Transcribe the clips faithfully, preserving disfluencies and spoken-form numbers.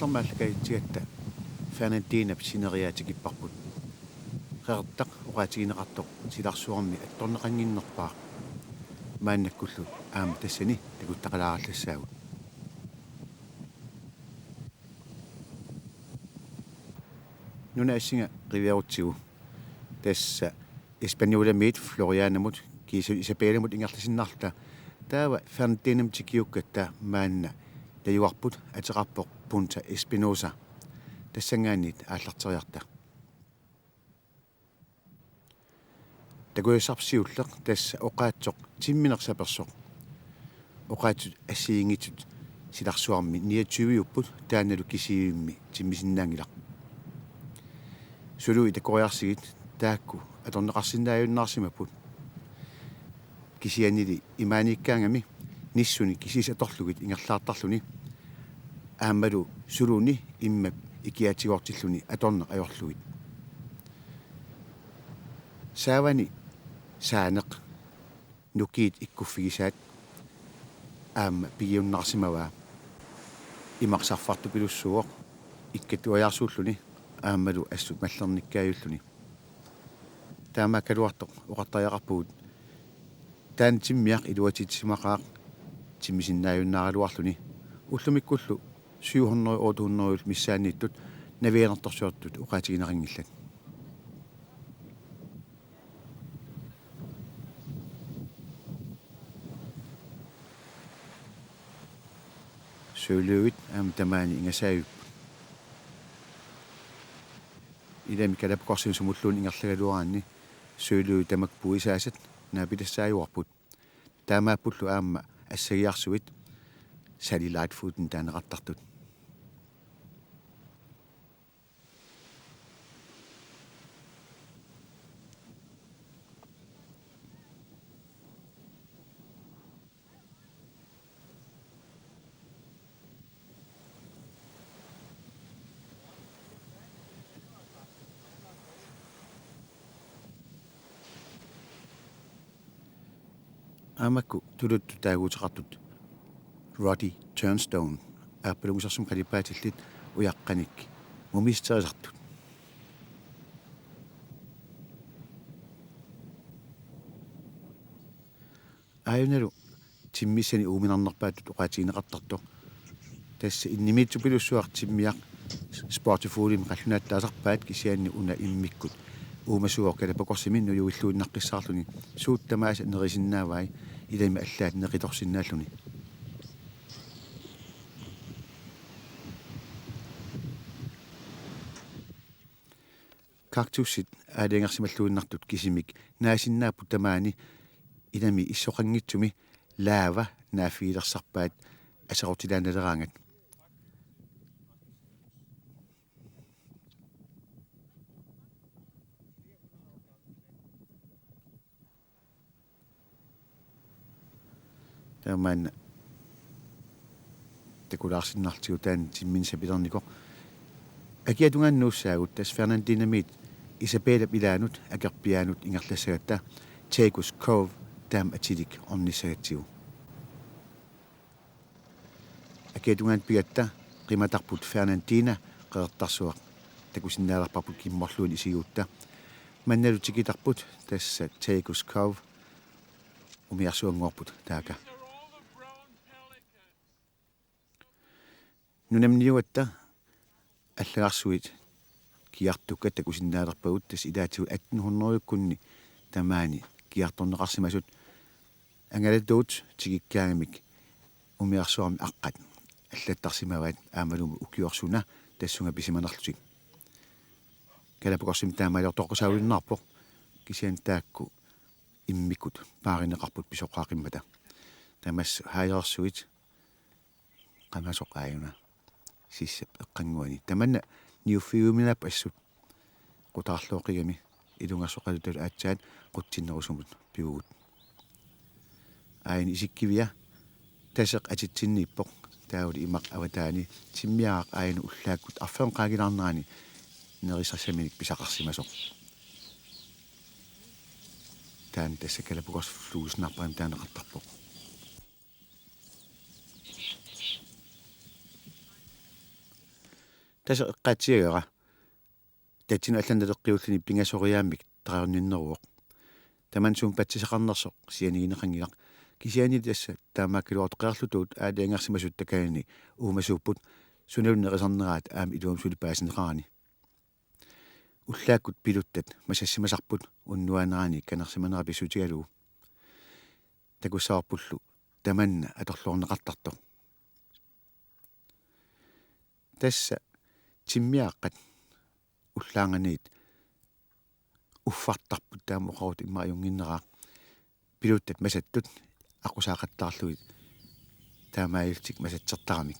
Aallakaatitsigatta Fernandinap sineriaa tikipparput. Qeqertaq oqaatigineqartoq silarsuarmi attorneqannginnerpaaq. Maannakkullu aamma tassani takuttaqalaarallassaagut. Nuna assinga qiviarutsigu tassa Españolamiit Florianamut kiisalu Isabelamut ingerlasinnarluta taava Fernandinamut tikiukkatta maanna tajuarput ateqarpoq Punta Espinosa. Tassanngaanniit aallarteriarta. Takusassarput siulleq tassa oqaatsoq timmineq sapersoq. Oqaatsut assigiinngitsut silarsuarmi niogtyveupput taannalu kisivimmi timmisinnaanngilaq. Suluit takoriarsigit taakku atorneqarsinnaajunnaarsimapput. Kisiannili imaaniikkaangami nissuni kisiisa atorlugit ingerlaartarluni aammalu suluni immap ikiaatigoortilluni atorneq ajorlugit. Saavani saaneq, nukiit ikkuffigisaat aamma pigiunnaarsimavaa. Imaq sarfartupilussuuvoq ikkattuajaarsuulluni aammalu assut mallernikkaajalluni. Taamaakkaluartoq oqartariaqarpugut: Taanna timmiaq iluatsitsisimaqaaq timmisinnaajunnaaraluarluni. Ullumikkullu syv hundrede, otte hundrede missaanniittut navianartorsiortut oqaatigineqanngillat. Sølyet aamma tamaani ingasaavipput. Ilami Galapagosimi sumulluunniit ingerlagaluaraanni sølyet tamakku puisaasat naapitassaajuarput. Taamaappullu aamma assagiarsuit Sally Lightfootimi taaneqartartut. Aamma makku tuluttut taaguuteqartut Roddy Turnstone aappalungusersumik qalipaatillit ujaqqanik mumisterisartut. Aajunalu timmissani uuminarnerpaattut oqaatigineqartartoq. Tassa innimiitsupilussuaq timmiaq sportifuglimik qallunaatut taasarpaat, kisianni una immikkut uumasuuvoq Galapagosimi nujuilluinnaqqissaarluni, suut tamaasa nerisinnaavai ilami allaat neqitorsinnaalluni. Kaktusit aalajangersimalluinnartut kisimik naasinnaapput tamaani ilami issoqanngitsumi laava naaffigilersarpaat aserortilaannaleraangat. Taamaanna takulaarsinnartigu taanna timminik sapilernikoq. Akia tungaanut nuussaagut, tassa Fernandinamiit Isabelap ilaanut akerpiaanut ingerlassagatta Tagus Cove taama atilik ornissagatsigu. Akia tungaanut pigatta qimatarput Fernandina Qeqertarsuaq takusinnaalerparput kimmorluinnaq isigigutta. Mannalu tikitarput tassa Tagus Cove, umiarsuannguarput taaka. Nunamut niugatta allagarsuit kiartukkat takusinnaalerpagut, tassa ilaatigut atten hundrede-kkunni tamaani kiartorneqarsimasut. Angalatuut tikikkaangamik umiarsuarmi aqqat allattarsimavaat aammalu ukioq suna tassunga pisimanerlutik. Galapagosimi taamaaliortoqqisaavinnarpoq, kisianni taakku immikkut paarineqarput pisoqaaqimmata. Tamassi haajarsuit qamasoq aajuna sissap eqqannguani. Tamanna niuffigiuminaapput assut. Qutaarlooqigami ilungersoqalutalu aatsaat qutsinnerusumut pivugut. Aajuna isikkivia taseq atitsinniippoq, taavalu imaq avataani timmiaraq aajuna ullaakkut arfineq-qaangilaarnerani nerisassaminik pisaqarsimasoq. Taanna tassa Galapagos Fluesnarpani taaneqartarpoq. Tassa eqqaatsiagara. Tatsinnut allanut naleqqiulluni pingasoriaammik tarajunninneruvoq. Tamanna sumut patsisaqarnersoq sianigineqanngilaq. Kisianni tassa taamaakkaluartoq qeerlutuut aalajangersimasut takanani uumasuupput, sunalu nerisarneraat aamma iluamik suli paasineqarani. Ullaakkut piluttat masassimasarput unnuanerani kanersimanera pissutigalugu. Takussavarpullu tamanna atorluarneqartartoq. Tassa timmiaaqqat ullaarnganiit uffartarput, taama oqarutta immaqa ajunnginneraa. Piluttat masattut aqqusaaqattaarlugit taamaalillutik masatsertaramik.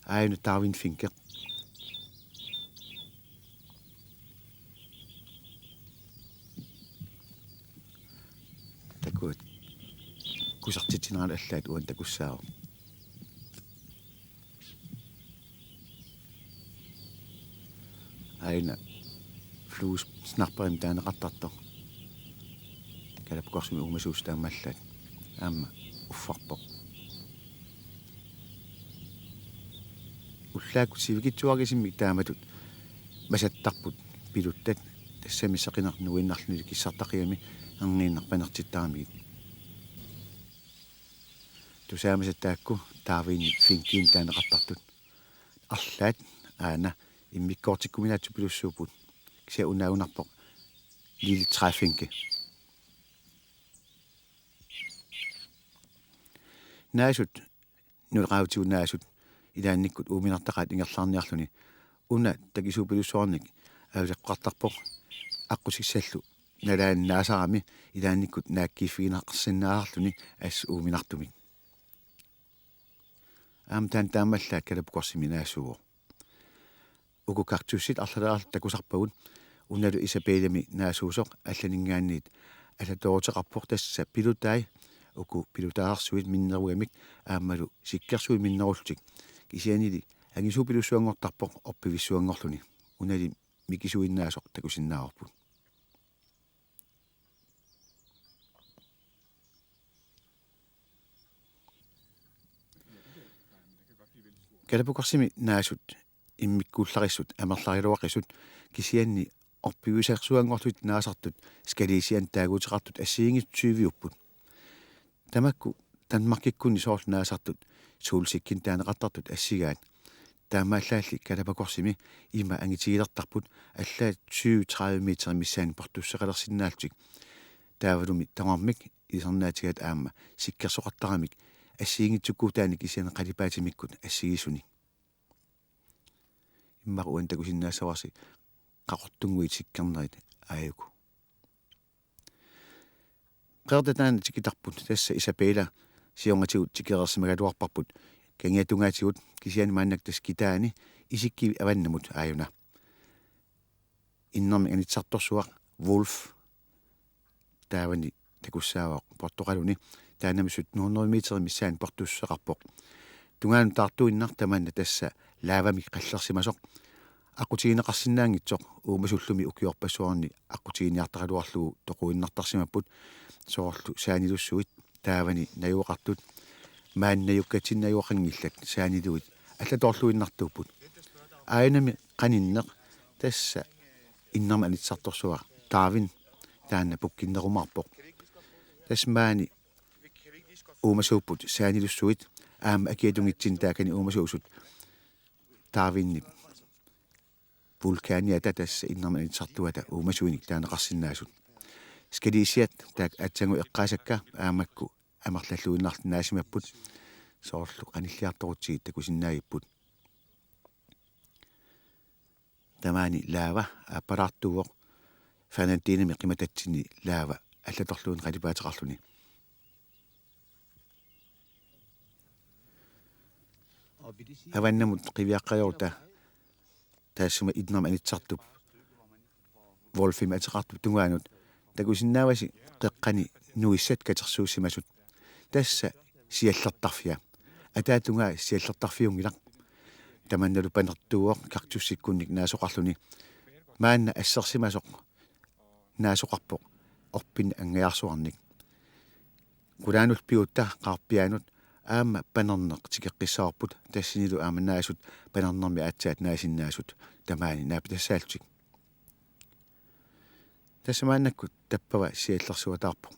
Aajuna Darwin Finke. Takuat kusertitsinerani allaat uani takussaavoq. Aajuna fluesnapperimik taaneqartartoq. Galapagosimi uumasuusoq taamaallaat. Aamma uffarpoq. Ullaakkut sivikitsuarisimmik taamatut masattarput piluttat, tassami seqineq nuinnarluni kissartaqiami, erniinnaq panertittaramigit. Tusaamasat taakku Darwin Finkinik taaneqartartut. Arlaat aana immikkoortikkuminaatsut pilussuupput. Kisianni unaagunarpoq Lille Træfinke. Naasut, nutaarutigut naasut, ilaannikkut uuminartaqaat ingerlaarniarluni. Una takisuupilussuarnik ajuleqqoqartarpoq aqqutissallu nalaani naasarami, ilaannikkut naakkiiffigineqarsinnaasarluni assut uuminartumik. Aamma taanna taamaallaat Galapagosimi naasuuvoq. Uku kaktussit arlaleqarlutik takusarpagut, unalu Isabellami naasuusoq allaninngaanniit allatooruteqarpoq, tassa pilutai, uku pilutaarsuit minnerugamik aammalu sikkersuit minnerullutik. Kisiannili angisuupilussuanngortarpoq orpivissuanngorluni. Unali mikisuinnaasoq takusinnaavarput. Galapagosimi naasut immikkuullarissut amerlarigaluaqisut, kisianni orpiviusersuanngorlutik naasartut Scalisianut taaguuteqartut assigiinngitsut tyviupput. Tamakku Danmarkikkunni soorlu naasartut Solsikkinik taaneqartartut assigaat. Taamaallaalli Galapagosimi ima angitigilertarput, allaat tyve tredive meterit missaanni portusseqalersinnaallutik. Taavalumi tamarmik ilisarnaatigaat aamma sikkersoqartaramik assigiinngitsukuutaanik kisianni qalipaatimikkut assigiissunik. Immaqa uani takusinnaassavarsi qaqortunnguit sikkernerit aajuku. Qeqertat taanna tikitarput, tassa Isabella siornatigut tikereersimagaluarparput kangiatungaatigut, kisianni maannakkut tassa kitaani isikkivik avannamut aajuna. Innarmik anitsisartorsuaq Wolf taavani takussaavoq portoqaluni, taannami sytten hundrede meterit missaanni portussuseqarpoq. Tungaanut taartuinnaq tamanna tassa lavamik qallersimasoq. Aqqutigineqarsinnaanngitsoq uumasuullumi ukiorpassuarni aqqutiginiartaraluarlugu toquinnartarsimapput, soorlu saanilussuit taavani najugaqartut, maani najukkatsinni najugaqanngillat saaniluit allatoorluinnartuupput. Aajunami qaninneq, tassa innarmik anitsisartorsuaq Darwin taanna pukkinnerumaarpoq. Tassa maani uumasuupput saanilussuit, aamma akiatungitsinni taakani uumasuusut Darwinip vulkaaniata, tassa innarmik anitsisartuata uumasuinik taaneqarsinnaasut. Scalisiat taakku aatsaannguaq eqqaasakka aamma makku amerlalluinnarlutik naasimapput, soorlu qanilliartorutsigit takusinnaagipput. Tamaani lava aappalaartuuvoq, Fernandinami qimattatsinni lava allatorluinnaq qalipaateqarluni. Avannamut qiviaqqajaruta taassuma innarmik anitsisartup Wolfimik ateqartup tungaanut takusinnaavasi qeqqani nuissat katersuussimasut. Tassa siallertarfia. Ataatungaa siallertarfiunngilaq. Tamannalu panertuuvoq kaktussikkunnik naasoqarluni. Maanna assersimasoq naasoqarpoq orpinnik anngajaarsuarnik. Qulaanut piuta qaarpiaanut aamma panerneq tikeqqissavarput, tassanilu aamma naasut panernermi aatsaat naasinnaasut tamaani naapitassaallutik. Tassa maannakkut tappava siallersuataarpoq.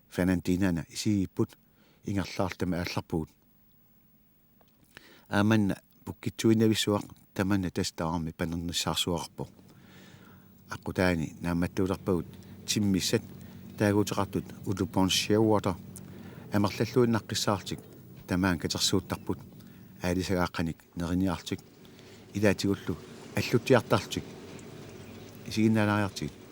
Fernandinana isigigipput, ingerlaarluta aallarpugut. Aamanna pukkitsuinnavissuaq tamanna tassa tamarmi panernissaarsuaqarpoq. Aqqutaani naammattuulerpagut timmissat taaguuteqartut Audubon Shearwater amerlalluinnaqqissaarlutik tamaani katersuuttarput, aalisagaaqqanik neriniarlutik ilaatigullu allutsiartarlutik. Isiginnaalaariartigit.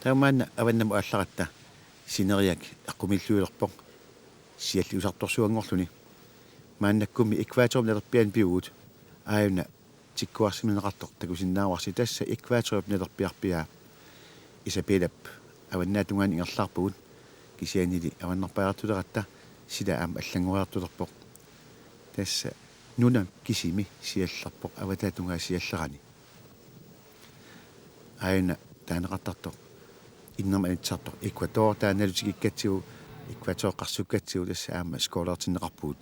Taamaanna avannamut aallaratta sineriak eqqumiilluilerpoq sialliusartorsuanngorluni. Maannakkummi ækvatorip nalerpiaani pivugut. Aajuna tikkuarsimaneqartoq takusinnaavarsi, tassa ækvatorip nalerpiarpiaa. Isabellap avannaata tungaani ingerlaarpugut, kisiannili avannarpariartuleratta sila aamma allanngoriartulerpoq. Tassa nunap kisimi siallerpoq avataata tungaa siallerani. Aajuna taaneqartartoq, innarmik anitsisartoq Ecuador, taannalu tikikkatsigu, Ecuador qarsukkatsigu, tassa aamma skolortinneqarpugut.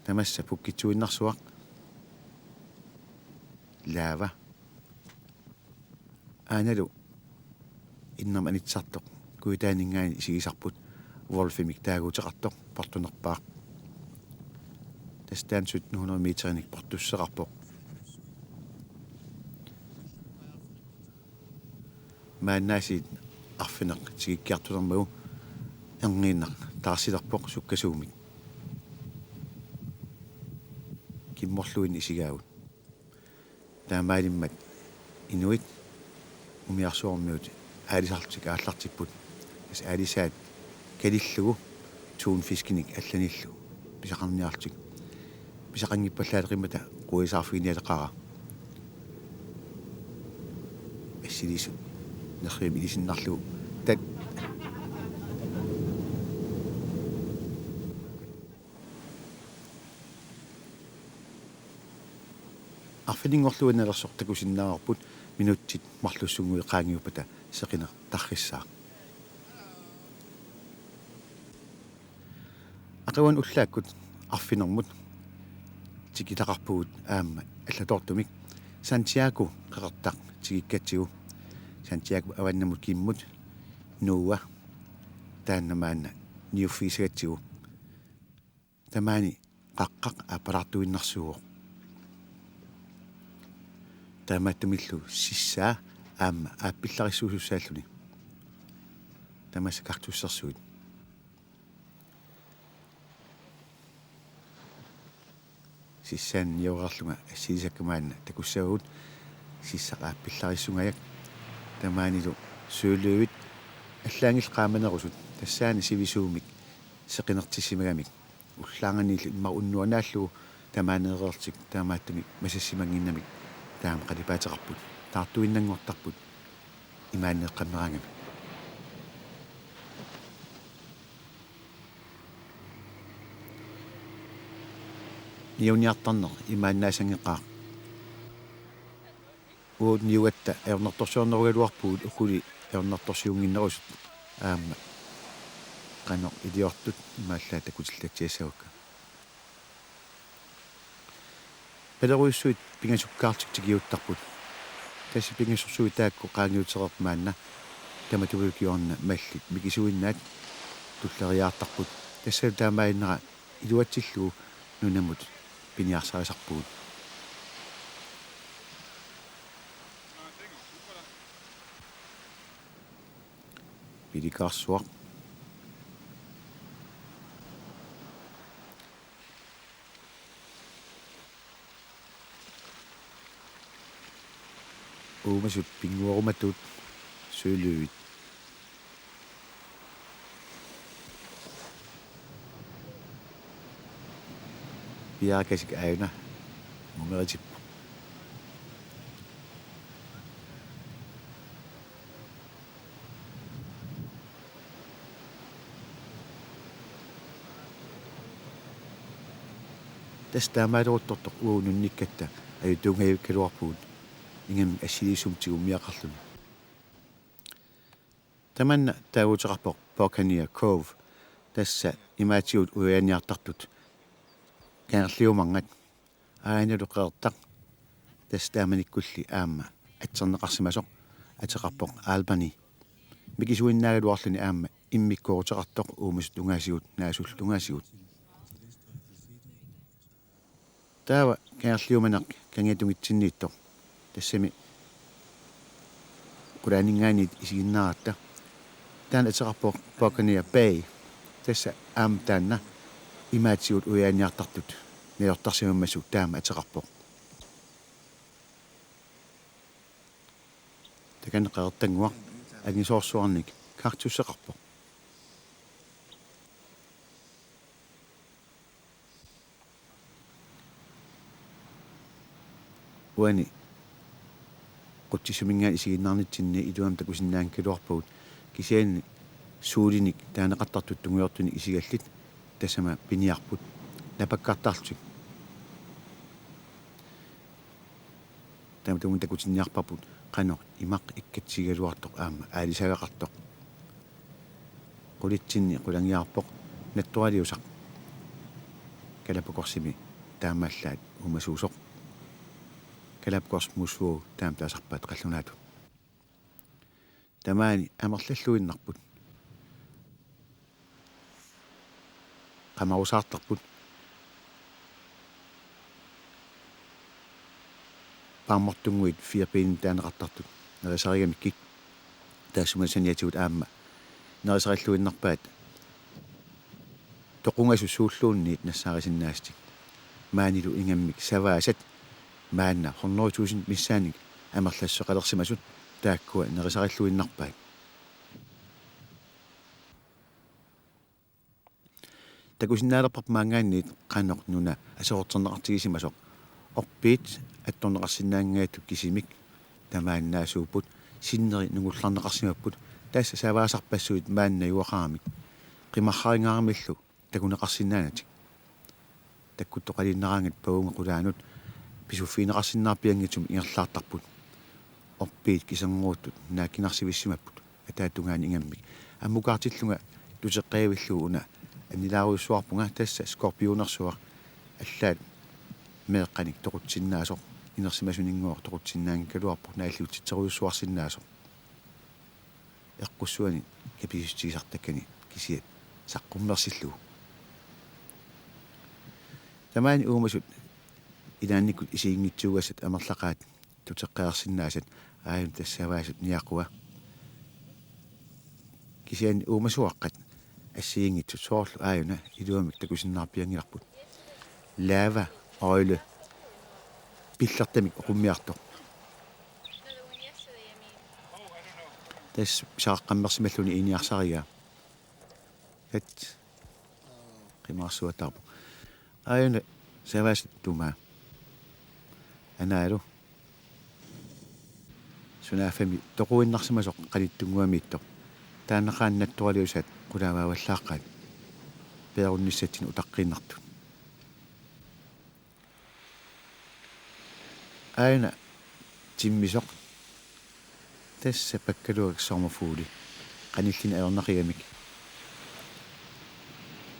Tamassa pukkitsuinnarsuaq. Lava. Aanalu innarmik anitsisartoq Kujataaninngaanniit isigisarput, Wolfimik taaguuteqartoq, portunerpaaq. Tassa taanna sytten hundrede meterinik portusseqarpoq. Maannaasiit arfineq tikikkiartulermagu erniinnaq taarsilerpoq sukkasuumik. Kimmorluinnaq isigaagut. Taamaalimmat inuit umiarsuarmiut aalisarlutik aallartipput. Tassa aalisaat kalillugu tunfiskinik allanillu pisaqarniarlutik. Pisaqanngippallaaleqimmata quiasaarfiginialeqaara. Assilisut nerrivimmi ilisinnarlugu. Tat. Arfininngorluinnaq nalersoq takusinnaavarput, minutsit marlussunnguit qaangiuppata seqineq tarrissaaq. Aqaguani ullaakkut arfinermut tikitaqarpugut aamma allatoortumik Santiago qeqertaq tikikkatsigu. Santiago avannamut kimmut, Noah, taanna maanna niuffigisagatsigu. Tamaani qaqqaq aappalaartuinnarsuuvoq. Taamaattumillu sissaa aamma aappillarissuusussaalluni. Tamassa kaktussersuit. Sissaani niuerlunga assilisakka maanna takussavagut, sissaq aappillarissuugajak. Tamaanilu søløvit allaanngillat qaamanerusut, tassaana sivisuumik seqinertissimagamik. Ullaarnganiillu immaqa unnuaq naallugu tamaaneereerlutik, taamaattumik masassimannginnamik taama qalipaateqarput, taartuinnanngortarput imaanneeqqammeraangami. Niuniartarneq imaannaasanngeqaaq. Uagut niugatta ajornartorsiornerugaluarpugut, ukuli ajornartorsiunnginnerusut aamma qanoq iliortut imaallaat takutillatsiassagukka. Palerujussuit pingasukkaarlutik tikiuttarput. Tassa pingasorsuit taakku qaangiutereerput maanna, tamatumunnga kingorna mallit mikisuinnaat tulleriiaartarput. Tassalu taamaaginnara iluatsillugu nunamut piniarsarisarpugut. Pilikaarsuaq. Uumasut pinnguarumatut søløvit. Piaakasik aajuna Umeritippoq. Tassa taamaaloruttortoq uagut nunnikkatta ajutuungajavikkaluarpugut ingammik assiliissumik tigummiaqarluni. Tamanna taaguuteqarpoq Buccaneer Cove, tassa imaatigut ujaaniartartut kangerliumarngat, aanalu qeqertaq, tassa taamanikkulli aamma atserneqarsimasoq ateqarpoq Albany. Mikisuinnaagaluarluni aamma immikkooruteqartoq uumasut tungaasigut, naasullu tungaasigut. Taava kangerliumaneq kangiatungitsinniittoq, tassami qulaaninngaanniit isiginnaaratta. Taanna ateqarpoq Buccaneer Bay. Tassa aamma taanna imaatigut ujaaniartartut najortarsimammassuk taama ateqarpoq. Takanna qeqertannguaq angisoorsuarnik kaktuseqarpoq. Uani qutsissuminngaanniit isiginnaarnitsinni iluamik takusinnaanngikkaluarpagut, kisianni suulinik taaneqartartut tungujortunik isigallit tassami piniarput napakkartarlutik. Tamatumunnga takutinniarparput qanoq imaq ikkatsigigaluartoq aamma aalisagaqartoq. Qulitsinni qulangiarpoq nattoraliusaq. Galapagosimi taamaallaat uumasuusoq. Galapagos Museum taama taasarpaat qallunaatut. Tamaani amerlalluinnarput. Qamarusaartarput. Paarmartunnguit firbenit taaneqartartut nerisarigamikkit. Taassuma saniatigut aamma nerisarilluinnarpaat toqungasut suulluunniit nassaarisinnaasatik. Maanilu ingammik savaasat maanna hundrede tusind missaannik amerlassuseqalersimasut taakkua nerisarilluinnarpaat. Takusinnaalerparput maanngaanniit qanoq nuna aserorterneqartigisimasoq. Orpiit attorneqarsinnaanngitsut kisimik tamaannaasuupput, sinneri nungullarneqarsimapput, tassa savaasarpassuit maani najugaqaramik. Qimarraringaramillu takuneqarsinnaanatik. Takkuttoqaliinnaraangat pavunga qulaanut pisuffigineqarsinnaarpianngitsumik ingerlaartarput. Orpiit kiserngooruttut naakkinarsivissimapput ataatungaani ingammik. Ammukaartillunga tuteqqajavillugu una annilaarujussuarpunga, tassa skorpionersuaq, allaat meeqqanik toqutsinnaasoq, inersimasunngooq toqutsinnaanngikkaluarpoq naalliutsitserujussuarsinnaasoq. Eqqussuani kapisitsisartakkani kisiat saqqummersillugu. Tamaani uumasut ilaannikkut isiginngitsuugassat amerlaqaat tuteqqaarsinnaasat, aajuna tassa savaasut niaqua. Kisianni uumasuaqqat assigiinngitsut soorlu aajuna iluamik takusinnaarpianngilarput. Lava øgle. Pillertamik oqummiartoq. Tassa pisaqaqqammersimalluni iiniarsarigaa. Tat. Qimaarsuataarpoq. Aajuna savaasut tumaa. Anaalu. Sunaaffami toquinnarsimasoq qanittunnguamiittoq. Taannaqaaq nattoraliusaat qulaavaavallaaqqaat. Peerunnissatsinnut utaqqiinnartut. Aajuna timmisoq. Tassa pakkaluak sommerfugli. Qanillini ajornaqigamik.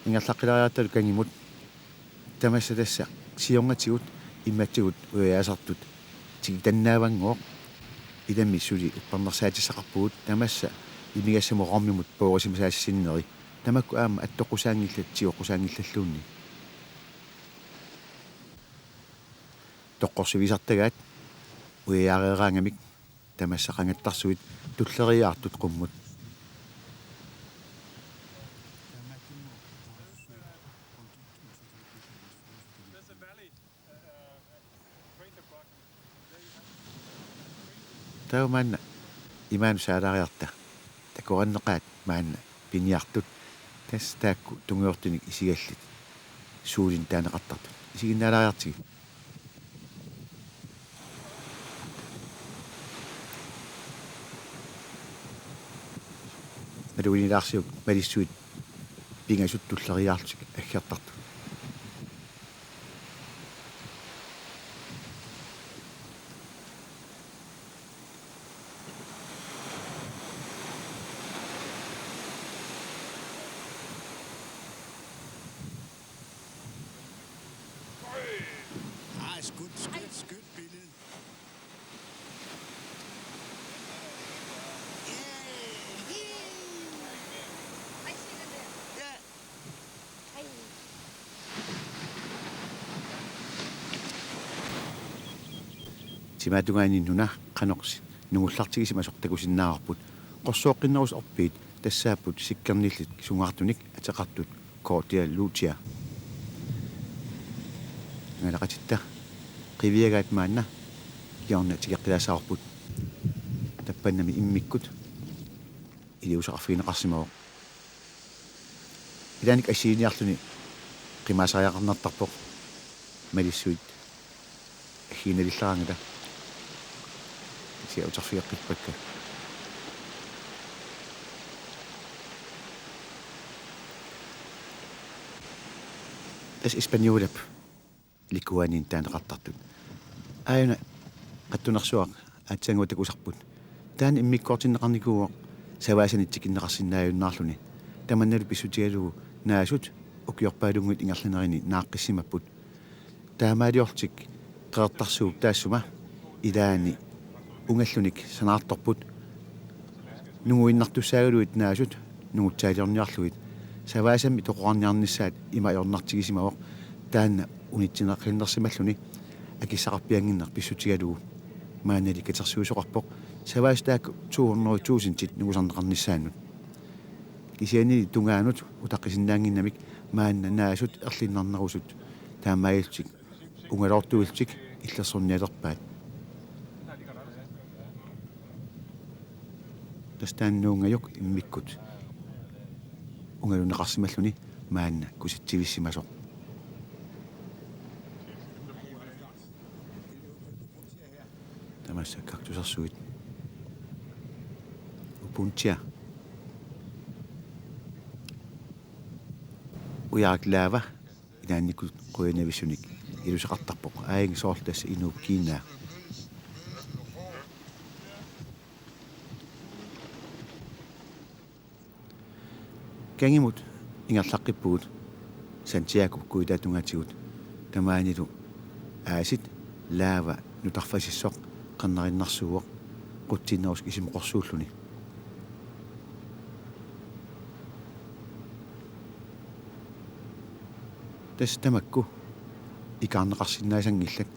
Ingerlaqqilaariartalu kangimut. Tamassa tassa siornatigut imaatigut ujaasartut tikitannaavannguaq. Ilami suli uppernarsaatisaqarpugut, tamassa imigassamut rummimut poorisimasaasinneri. Tamakku aamma attoqqusaanngillat, tigoqqusaanngillalluunniit. Toqqorsivisartagaat ujaareeraangamik, tamassa qangattarsuit tulleriiaartut qummut. Taava maanna imaanut saalaariarta. Takoranneqaat maanna piniartut. Tassa taakku tungujortunik isigallit. Suulinik taaneqartartut. Isiginnaalaariartigit. Unilaarsiuk malissuit pingasut tulleriiaarlutik aggertartut. Timaatungaani nuna qanoq nungullartigisimasoq takusinnaavarput. Qorsooqqinnerusut orpiit tassaapput sikkernillit sungaartunik ateqartut Cordia Lucia. Angalaqatitta qiviagaat maanna kingorna tikeqqilaassavarput. Tappannami immikkut iliuuseqarfigineqarsimavoq. Ilaanni assiiniarluni qimaasariaqarnartarpoq malissuit aggiinalillaraangata. Kisianni uterfigeqqippakka. Tassa Hispaniola-p likuaniin taaneqartartut. Aajuna qattunersuaq aatsaannguaq takusarput. Taanna immikkoortinneqarnikuuvoq savaasanik tikinneqarsinnaajunnaarluni. Tamannalu pissutigalugu naasut ukiorpaalunnguit ingerlanerini naaqqissimapput. Taamaaliorlutik Qeqertarsuup taassuma ilaani ungallunik sanaartorput. Nunguinnartussaagaluit naasut nungutsaaliorniarlugit. Savaasammi toqorarniarnissaat ima ajornartigisimavoq. Taanna unitsineqalersimalluni akissaqarpiannginneq pissutigalugu. Maannali katersuisoqarpoq savaasut taakku to hundrede tusindit nungusarneqarnissaannut. Kisiannili tungaanut utaqqisinnaannginnamik maanna naasut erlinnarnerusut taamaalillutik ungaloortuillutik illersornialerpaat. Tassa taanna nuungajuk immikkut ungaluneqarsimalluni maanna kusatsivissimasoq. Tamassa kaktusersuit. Opuntia. Ujarak lava ilaannikkut qujanavissunik iluseqartarpoq. Aajuna soorlu tassa inuup kiinaa. Kangimut ingerlaqqippugut Santiago kujataatungaatigut, tamaanilu aasit lava nutarfasissoq qernarinnarsuuvoq qutsinnerusoq isimoqorsuulluni. Tassa tamakku ikaarneqarsinnaasanngillat,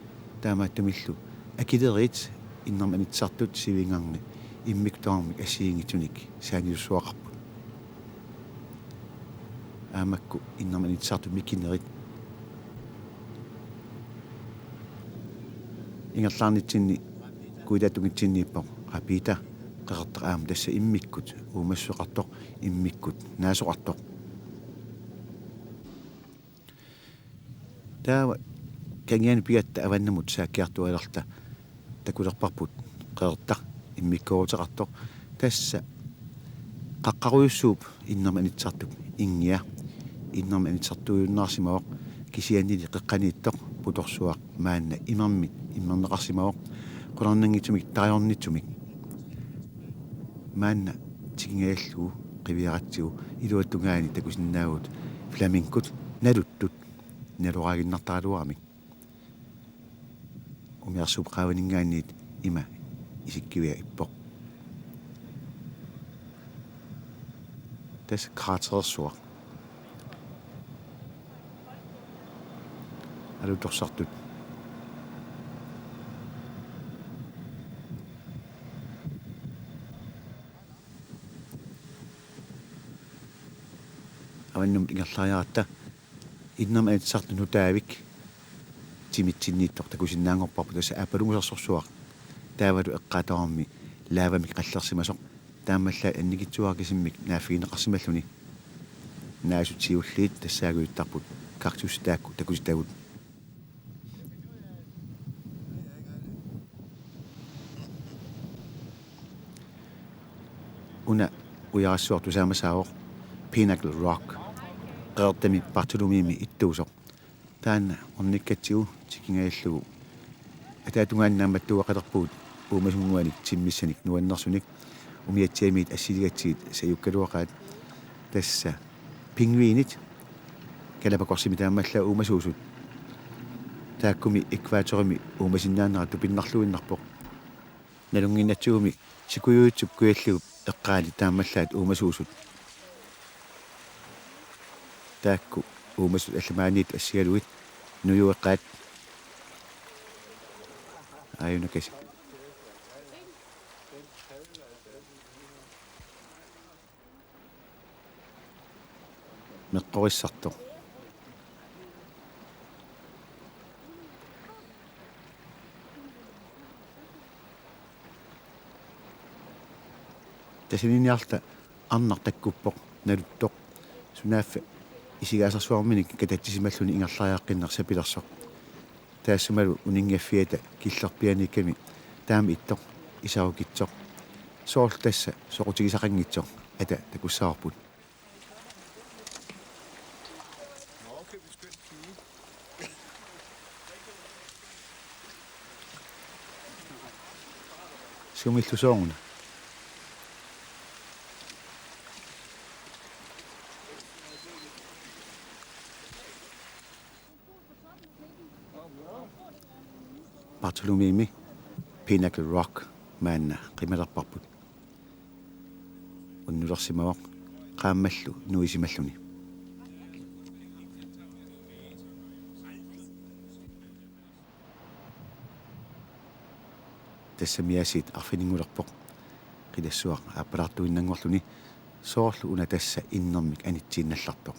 taamaattumillu akileriit innarmik anitsisartut sivinngarnit immikkut tamarmik assigiinngitsunik saaniussuaqarput. Aamma makku innarmik anitsisartut mikinerit. Ingerlaarnitsinni kujataatungitsinniippoq Rapita qeqertaq, aamma tassa immikkut uumassuseqartoq, immikkut naasoqartoq. Taava kangianut pigatta avannamut saakkiartuaalerluta takulerparput qeqertaq immikkooruteqartoq. Tassa qaqqarujussuup innarmik anitsisartup inngia. Innarmik anitsisartuujunnaarsimavoq, kisiannili qeqqaniittoq putorsuaq maanna imermit immerneqarsimavoq qularnanngitsumik tarajornitsumik. Maanna tikingajallugu qiviaratsigu iluatungaani takusinnaavugut flamingkut naluttut naloraaginnartaraluaramik. Umiarsuup qaavaninngaanniit ima isikkivia ippoq. Tassa kraterersuaq. Alutorsartut. Avannamut ingerlariaratta innarmik anitsisartut nutaavik timitsinniittoq takusinnaanngorparput, tassa aappalungusersorsuaq. Taavalu eqqaat tamarmi lavamik qallersimasoq. Taamaallaat annikitsuaqqat kisimmik naaffigineqarsimalluni. Naasut siulliit tassaagujuttarput kaktusit taakku takutitagut. Una Ujarassuaq tusaamasaavoq Pinnacle Rock, Qeqertami Bartholomemi ittuusoq. Taanna ornikkatsigu tikingajallugu ataatungaani naammattuugaqalerpugut uumasunnguanik timmissanik nuannersunik. Umiatsiamiit assiligatsigit sajukkaluaqaat. Tassa pingvinit Galapagosimi taamaallaat uumasuusut. Taakkumi ækvatorimi uumasinnaanera tupinnarluinnarpoq. Nalunnginnatsigumi Sikuiuitsup Kujalliup eqqaani taamaallaat uumasuusut. Taakku uumasut allat maaniittut assigalugit nujueqaat. Aajuna kasi. Meqqorissartoq. Tasaniniarluta arnaq takkuppoq naluttoq. Sunaaffa isigaasarsuarminik katatsisimalluni ingerlariaqqinneq sapilersoq. Taassumalu uninngaffiata killerpianiikkami taama ittoq isarukitsoq. Soorlu tassa soqutigisaqanngitsoq ata takussavarput. Sumillu sooruna? Bartholomemi Pinnacle Rock maanna qimalerparput. Unnulersimavoq qaammallu nuisimalluni. Tassami aasiit arfininngulerpoq. Qilassuaq aappalaartuinnanngorluni soorlu una tassa innermik anitsiinnallartoq.